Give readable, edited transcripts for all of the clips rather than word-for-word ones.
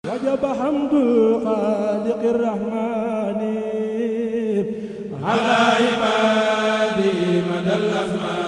وجب حمد الخالق الرحمن على عباده مدى الأزمان.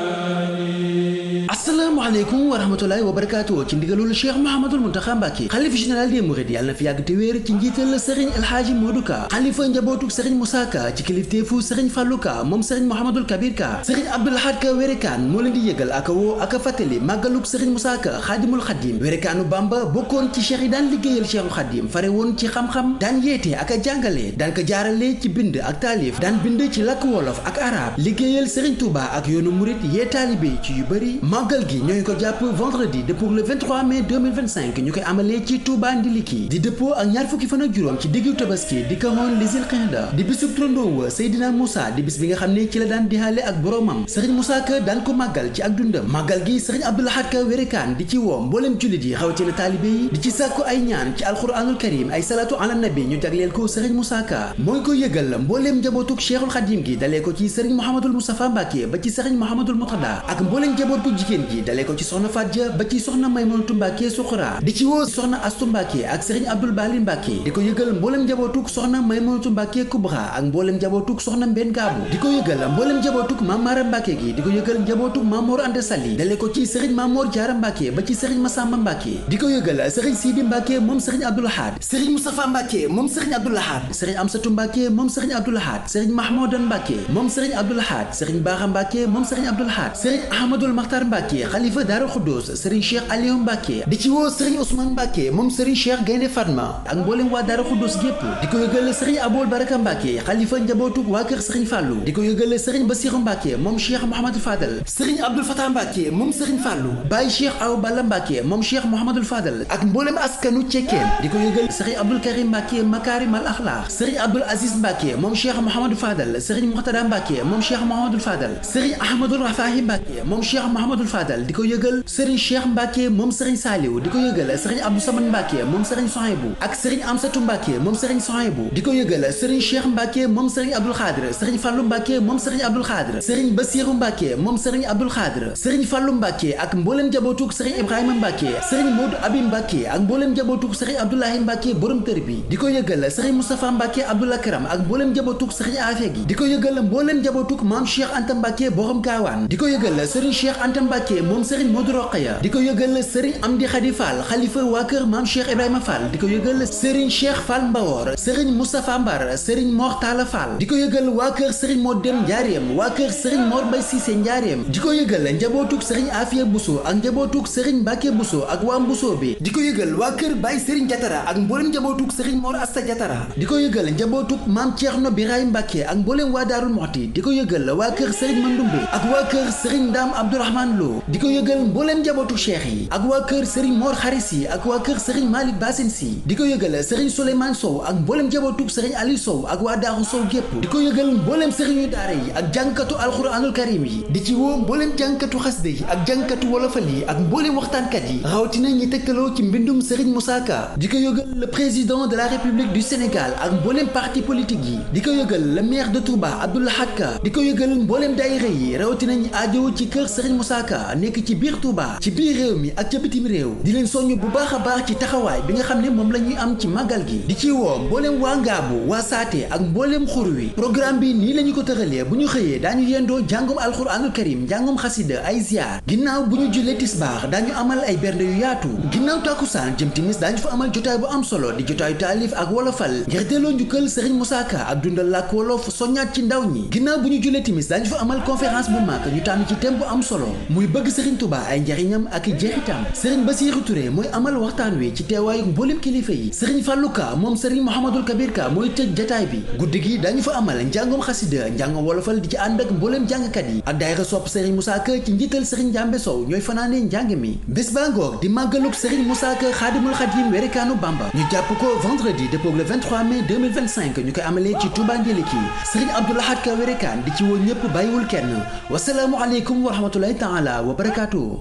asalaamaaleykum wa rahmatulahi wa barakaatu ci ndigalul Cheikh Mouhamadul Mountakha Mbacké xalifa général des mourides yàlla na fi yàgg te wéer ci njiital Serigne El Hadji Modou Ka xalifa njabootuk Serigne Moussa Ka ci kilifteefu Serigne Fallou Ka moom Serigne Mouhamadul Kabir Ka Serigne Abdoul Ahad Ka Wérékaan moo leen di yëgal ak woo ak a fàttali màggaluk Serigne Moussa Ka Xaadimul Xaadim Wérékaanu Bamba bokkoon ci cheikh yi daan liggéeyal Cheikhul Xaadim fare woon ci xam-xam daan yeete ak a jàngale daan ko jaarale ci bind ak taalif daan bind ci làkk wolof ak arab liggéeyal Serigne Touba ak yoonu murit yee taalibe ci yu bëri màggal gi ñooy ko jàpp vendredi dëppoo le 23 mai 2025 ñu koy amalee ci Touba Ndiliki di dëppoo ak ñaar fukki fan ak juróom ci diggu tabaski di kawoon li Zilqaada di bisub trondoo wa Seydina Moussa di bis bi nga xam ne ci la daan dihaale ak boromam Serigne Moussa Ka daan ko màggal ci ak dundam màggal gi Serigne Abdoul Ahad Ka Wérékaan di ci woo mboolem jullit yi rawatina taalibe yi di ci sàkku ay ñaan ci alquranul karim ay salatu ala nabi ñu jagleel ko Serigne Moussa Ka mooy ko yëgal mbooleem njabootuk Cheikhul Khadim gi dalee ko ci Serigne Mouhamadul Moustapha Mbacké ba ci Serigne Mouhamadul Moutada ak mbooleem njabootu jigéen gi dalee ko ci soxna Fadja ba ci soxna Maymunatu Mbacké Suxra di ci woo soxna Astu Mbacké ak Serigne Abdoul Bali Mbacké di ko yëgal mboolem njabootuk soxna Maymunatu Mbacké Kubra ak mboolem njabootuk soxna Mbenn Gaabu di ko yëgal mboolem njabootuk Mamara Mbacké gi di ko yëgal njabootuk Mamor Anta Sali dalee ko ci Serigne Mamor Diarra Mbacké ba ci Serigne Massamba Mbacké di ko yëgal Serigne Sidi Mbacké moom Serigne Abdoul Ahad Serigne Moustapha Mbacké moom Serigne Abdoul Ahad Serigne Amsatou Mbacké moom Serigne Abdoul Ahad Serigne Mahmoudan Mbacké moom Serigne Abdoul Ahad Serigne Bara Mbacké moom Serigne Abdoul Ahad Serigne Ahmadoul Makhtar Mbacké xalifa Daaru Khoudoss Serigne Cheikh Aliou Mbacké di ci woo Serigne Ousmane Mbacké moom Serigne Cheikh Gaynde Fatma ak mboolem waa Daaru Khoudoss gépp di ko yëgal Serigne Aboul Baraka Mbacké xalifa njabootuk waa kër Serigne Fallou di ko yëgal Serigne Bassirou Mbacké moom Cheikh Mouhamadou Fadal Serigne Abdoul Fatah Mbacké moom Serigne Fallou Baye Cheikh Awa Balla Mbacké moom Cheikh Mouhamadou Fadal ak mboolem askanu Cekkeen di ko yëgal Serigne Abdoul Karim Mbacké Makarimal Akhlaq Serigne Abdoul Aziz Mbacké moom Cheikh Mouhamadou Fadal Serigne Mouhtada Mbacké moom Cheikh Mouhamadou Fadal Serigne Ahmadou Rafahi Mbacké moom Cheikh Mouhamadou Fadal di ko yëgal Serigne Cheikh Mbacké moom Serigne Saliou di ko yëgal Serigne Abdou Samad Mbacké moom Serigne Sohaibou ak Serigne Amsatou Mbacké moom Serigne Sohaibou di ko yëgal Serigne Cheikh Mbacké moom Serigne Abdoul Khadr Serigne Fallou Mbacké moom Serigne Abdoul Khadr Serigne Bassirou Mbacké moom Serigne Abdoul Khadr Serigne Fallou Mbacké ak mboolem njabootuk Serigne Ibrahima Mbacké Serigne Modou Abim Mbacké ak mboolem njabootuk Serigne Abdoulahi Mbacké borom tër bi di ko yëgal Serigne Moustapha Mbacké Abdoul Akram ak mboolem njabootuk Serigne Afia gi di ko yëgal mboolem njabootuk Mame Cheikh Anta Mbacké borom Gaawaan di ko yëgal Serigne Cheikh Anta Mbacké moom Serigne Modou Rokhaya di ko yëgal Serigne Amdi Khadi Fall xalifa waa kër Mame Cheikh Ibrahima Fall di ko yëgal Serigne Cheikh Fall Mbawor Serigne Moustapha Mbar Serigne Mor Talla Fall di ko yëgal waa kër Serigne Mor Dem Njaareem waa kër Serigne Mor Bay Cissé Njaareem di ko yëgal njabootuk Serigne Afia Bousso ak njabootuk Serigne Mbacké Bousso ak waa Bousso bi di ko yëgal waa kër Baye Serigne Diatara ak mboolem njabootuk Serigne Mor Asta Diatara di ko yëgal njabootuk Mame Thierno Birahim Mbacké ak mboolem waa Daarul Muxti di ko yëgal waa kër Serigne Mandoumbe ak waa kër Serigne Ndam Abdourahmane Lo di ko yëgal mboolem njabootuk cheikh yi ak waa kër Serigne Mor Xarisi ak waa kër Serigne Malick Bassine Sy di ko yëgal Serigne Souleymane Sow ak mboolem njabootuk Serigne Ali Sow ak waa Daaru Sow gépp di ko yëgal mboolem Serigne yu daara yi ak jàngkatu alxuraanul karim yi di ci woo mboolem jàngkatu xasida yi ak jàngkatu wolofal yi ak mboolem waxtaankat yi rawatina ñi tegtaloo ci mbindum Serigne Moussa Ka di ko yëgal le président de la République du Sénégal ak mboolem parti politique yi di ko yëgal le maire de Touba Abdoul Ahad Ka di ko yëgal mboolem daayira yi rawatina ñi aajowu ci kër Serigne Moussa Ka nekk ci biir Touba ci biir réew mi ak ca bitim réew di leen soññ bu baax a baax ci taxawaay bi nga xam ne moom la ñuy am ci màggal gi di ci woo mbooleem waa Ngaabu waa Saate ak mbooleem xur wi programme bi nii la ñu ko tëralee bu ñu xëyee daañu yendoo jàngum alxuraanul karim njàngum xasida ay ziar ginnaaw bu ñu jullee tisbaar daañu amal ay bernde yu yaatu ginnaaw tàkkusaan jëm timis daañu fa amal jotaay bu am solo di jotaayu taalif ak wolofal ngir delloo njukkal Serigne Moussa Ka ak dundal làkk wolof soññaat ci ndaw ñi ginnaaw bu ñu jullee timis daañu fa amal conférence bu mag ñu tànn ci thème bu am solo muy bëgg Serigne Touba ay njariñam ak jeexitam Serigne Bassirou Touré mooy amal waxtaan wi ci teewaayu mboolem kilifa yi Serigne Fallou Ka moom Serigne Mouhamadul Kabir Ka mooy tëj jataay bi guddi gi dañu fa amal njàngum xasida njàngum wolofal di ci ànd ak mboolem jàngkat yi ak daayira sopp Serigne Moussa Ka ci njiital Serigne Jambe Sow ñooy fanaane njàng mi bés baa ngoog di màggaluk Serigne Moussa Ka Xaadimul Xaadim Wérékaanu Bamba ñu jàpp ko vendredi dëppoo le 23 mai 2025 ñu koy amalee ci Touba Ndiliki Serigne Abdoul Ahad Ka Wérékaan di ci woo ñëpp bàyyiwul kenn wasalaamu aleykum wa rahmatullahi taala wa barakaatu